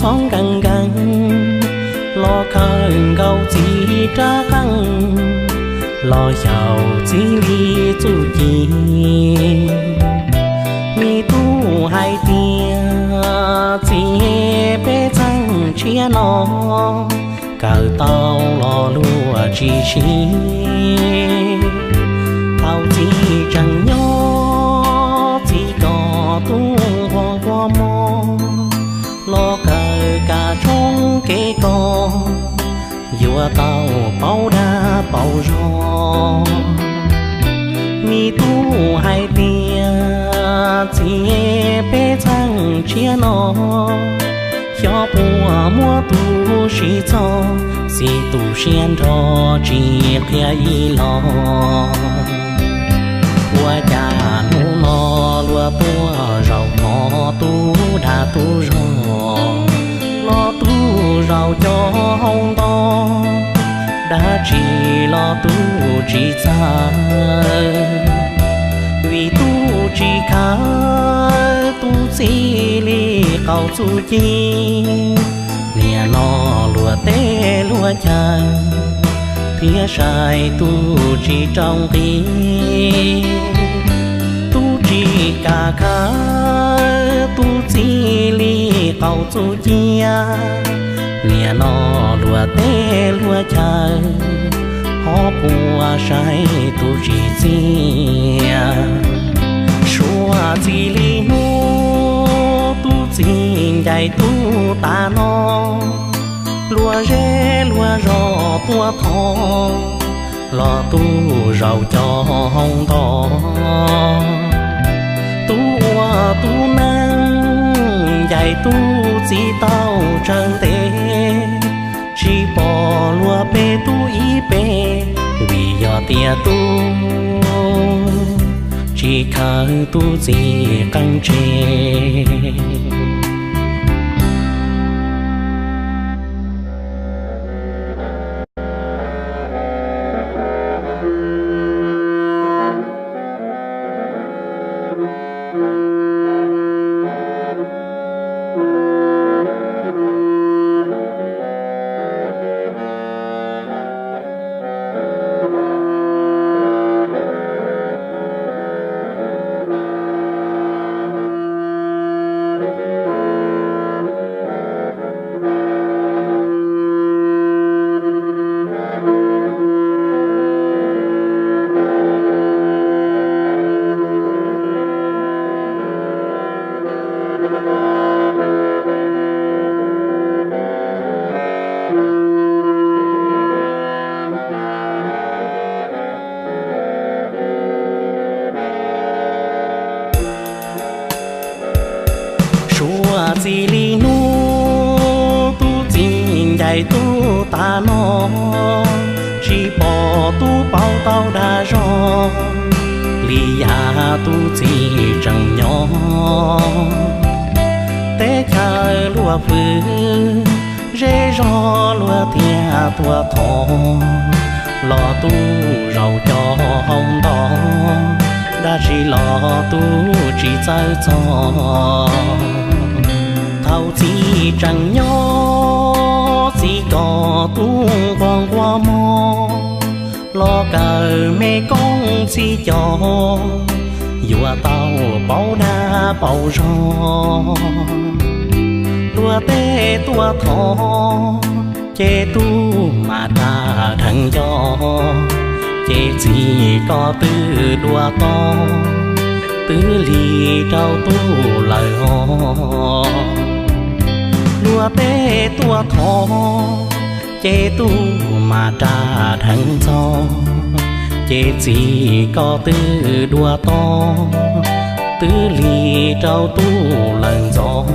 Txhob nkees nkees los khaws nkaus txiv rab qeej, los xyaum txiv li txuj ci. Me tub hais tias txiv peb txheej tshiab no, kawm tau los luag tsis sib. Thaum txiv tseem nyob txiv kom tub nquag nquag mog, los kawm kam tshoob kev kos, yuav tau paub dag paub zog. Me tub hais tias txiv peb txheej tshiab no, xyov puas muaj tus siv txog, txiv tu siab nrho tsis qhia ib los. Ua cas hnub no luag tuaj zaum mov tub dag tub zog, los tub zaum cov hau nto, dab tsi los tub tsis txawj, vim tub tsis khawv tub txiv li qaum txuj ci. Niaj no luag teb luag chaw thiab sai tub tsis rau nqi, tub tsis kam khawv tub txiv li qaum txuj cia. Niaj no luag teb luag chaw, ho puas saib tub tsis txiaj. Suav txij li hnub tub txiv ncaim tub tas no, luag zej luag zos tuaj thov, los tub zaum cov hau nto. Tub ua tub neej ncaim tub txiv tau tsawg ntev, tsis pom luag pe tub ib pe, vim yog tias tub tsis khawv tub txiv qeej tseg. Suav txij li hnub tub txiv ncaim tub tas no, tsis pom tub paub tau dag zog li yav tub txiv tseem nyob. Teb chaws luag fwv, zej zog luag thiaj tuaj thov, los tub zaum cov hau nto, dab tsi los tub tsis txawj txog. Thaum txiv tseem nyob txiv kom tub nquag nquag mog, los kawm me koob txhij cos, yuav tau paub dag paub zog. Luag tej tuaj thov, ces tub mam rag dheev nco, ces txiv ko twb dua to, twb lig rau tub lawm os. Luag tej tuaj thov, ces tub mam rag dheev ntxov, ces txiv ko twb dua to, twb lig rau tub lawm ntxov.